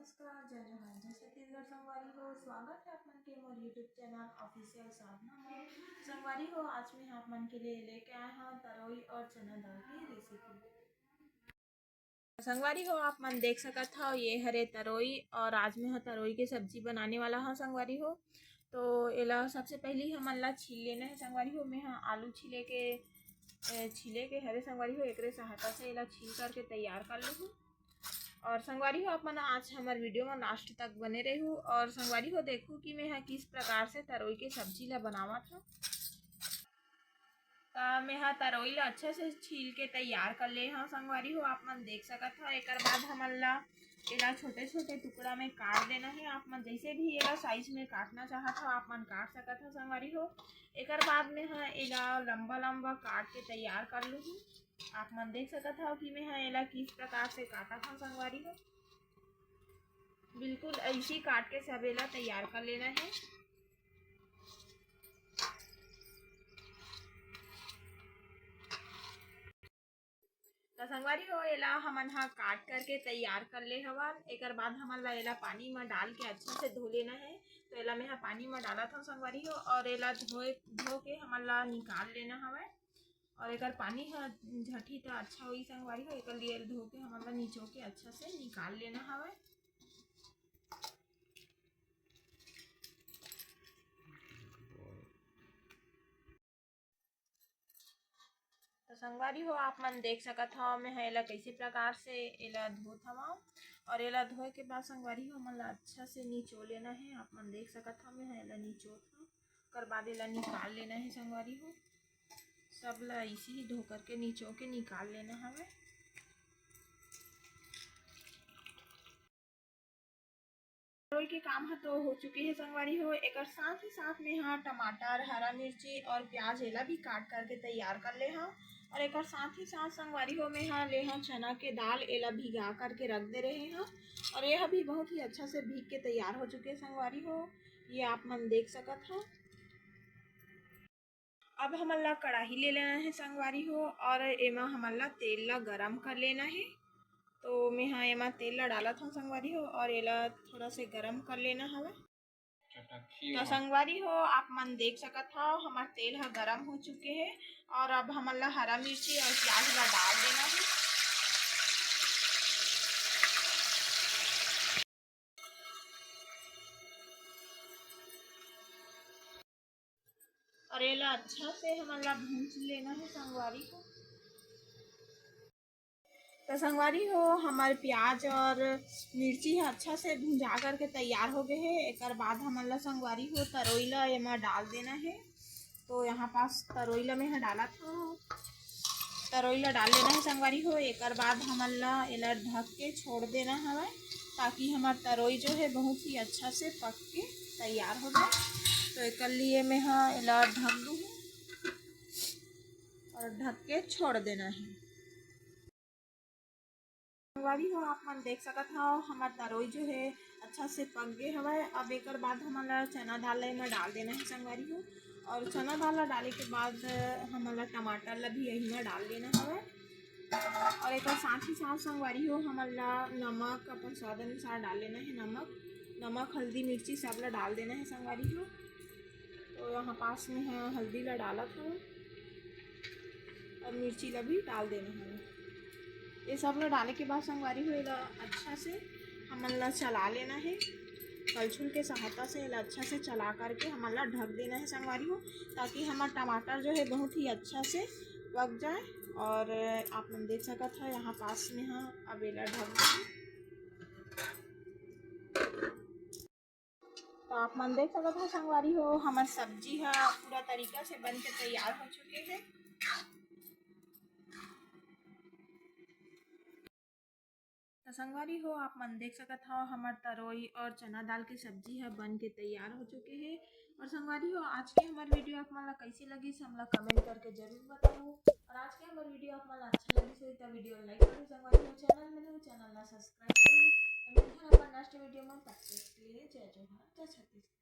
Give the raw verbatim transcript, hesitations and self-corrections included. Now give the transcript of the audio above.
नमस्कार, जय जोहार, जय छत्तीसगढ़ संगवारी हो। स्वागत है आप मन के मोर YouTube चैनल ऑफिशियल साधना में। संगवारी हो, आज मैं आप मन के लिए लेके आए हूँ तरोई और चना दाल की रेसिपी। संगवारी हो, आप मन देख सकत हव, ये हरे तरोई और आज मैं ह तरोई के सब्जी बनाने वाला हूँ संगवारी हो। तो एला सबसे पहली हमन ला छील लेना है संगवारी हो। मैं ह आलू छीले के, ए, छीले के हरे संगवारी हो, एकरे सहायता से एला छील करके तैयार कर लूँ। और संगवारी हो, आप मन आज हमर वीडियो में लास्ट तक बने रहू और संगवारी हो, देखू कि मैं ह किस प्रकार से तरोई के सब्जी ला बनावत हूँ। त मैं ह तरोई ला अच्छा से छील के तैयार कर ले हव संगवारी हो। आप मन देख सकत हव, एकर बाद हमन ला एला छोटे-छोटे टुकड़ा में काट देना है। आप मन जैसे भी एला साइज में काटना चाहत हव, आप मन काट सकत हव संगवारी हो। एकर बाद मैं ह एला लंबा-लंबा काट के तैयार कर लूँ। आप मन देख सकत हव कि मैं ह एला किस प्रकार से काटत हव संगवारी हो। बिल्कुल ऐसी काट के सब एला तैयार कर लेना है। त संगवारी हो, एला हमन ह काट करके तैयार कर ले हवन। एकर बाद हमन ला एला पानी म डाल के अच्छा से धो लेना है। तो एला मैं ह पानी म डालत हव संगवारी हो, और एला धोए, धो के हमन ला निकाल लेना हवय। और एकर पानी ह झटही त अच्छा होही संगवारी हो, एकर लिए एला धो के हमन ला निचो के अच्छा से निकाल लेना हवय। तो संगवारी हो, आप मन देख सकत हव, मैं ह एला कइसे प्रकार से एला धोत हवं। और एला धोए के बाद संगवारी हो, हमन ला अच्छा से निचो लेना है। आप मन देख सकत हव, मैं ह एला निचोत हवं। ओकर बाद एला निकाल लेना है संगवारी हो। सब ला ऐसे ही धो करके निचो के निकाल लेना हवे। तरोई के काम ह तो हो चुके हे संगवारी हो। एकर साथ ही साथ में हा टमाटर, हरा मिर्ची और प्याज एला भी काट करके तैयार कर ले हा। और एकर साथ ही साथ संगवारी हो, में हा ले हा चना के दाल, एला भिगा करके रख दे रहे हा। और यह भी बहुत ही अच्छा से भीग के तैयार हो चुके हे संगवारी हो, ये आप मन देख सकत हा। अब हमन ला कढ़ाई ले लेना है संगवारी हो, और एमा हमन ला तेल ला गरम कर लेना है। तो मैं हा एमा तेल ला डालत हूँ संगवारी हो, और एला थोड़ा से गरम कर लेना हवे। तो संगवारी हो, आप मन देख सकत हव, हमार तेल ह गरम हो चुके हे। और अब हमन ला हरा मिर्ची और प्याज ला डाल देना है। और एला अच्छा से हमन ला भूंज लेना है संगवारी हो। तो संगवारी हो, हमार प्याज और मिर्ची ह अच्छा से भुंजा करके तैयार हो गए हे। एकर बाद हमन ला संगवारी हो तरोई ला एमा डाल देना है। तो यहाँ पास तरोई ला मैं ह डालत हूँ। तरोई ला डाल लेना है संगवारी हो। एकर बाद हमन ला एला ढक के छोड़ देना हवय, ताकि हमार तरोई जो है बहुत ही अच्छा से पक के तैयार हो जाए। तो एकर लिए मैं ह एला ढक दूँ और ढक के छोड़ देना है। संगवारी हो, आप मन देख सकत हव, हमार तरोई जो है अच्छा से पक गे हवय। अब एकर बाद हमन ला चना दाल ला एमा डाल देना है संगवारी हो। और चना दाल ला डाले के बाद हमन ला टमाटर ला भी यही में डाल देना हवय। और एकर साथ ही साथ संगवारी हो, हमन ला नमक अपन स्वाद अनुसार डाल लेना है। नमक, नमक, हल्दी, मिर्ची सब ला डाल देना है संगवारी हो। तो यहाँ पास में ह हल्दी ला डालत हूँ और मिर्ची ला भी डाल देना है। ये सब ला डाले के बाद संगवारी हो, एला अच्छा से हमन ला चला लेना है। कलछुल के सहायता से एला अच्छा से चला करके हमन ला ढक देना है संगवारी हो, ताकि हमार टमाटर जो है बहुत ही अच्छा से पक जाए। और आप मन देख सकत हव, यहाँ पास में ह अब एला ढक देना। तो आप मन देख सकत हव संगवारी हो, हमर सब्जी ह पूरा तरीका से बन के तैयार हो चुके हे। तो संगवारी हो, आप मन देख सकत हव, हमर तरोई और चना दाल के सब्जी ह बन के तैयार हो चुके हे। और संगवारी हो, आज के हमर वीडियो आप मन ला कैसे लगिस, हमला कमेंट करके जरूर बताओ। और आज के हमर वीडियो आप मन ला अच्छा लगिस होही, तो वीडियो ला लाइक करो संगवारी हो, चैनल में नवा हो, चैनल ला सब्सक्राइब करो। तो मिलथन अपन नेक्स्ट वीडियो में, तब तक के लिए जय जोहार, जय छत्तीसगढ़।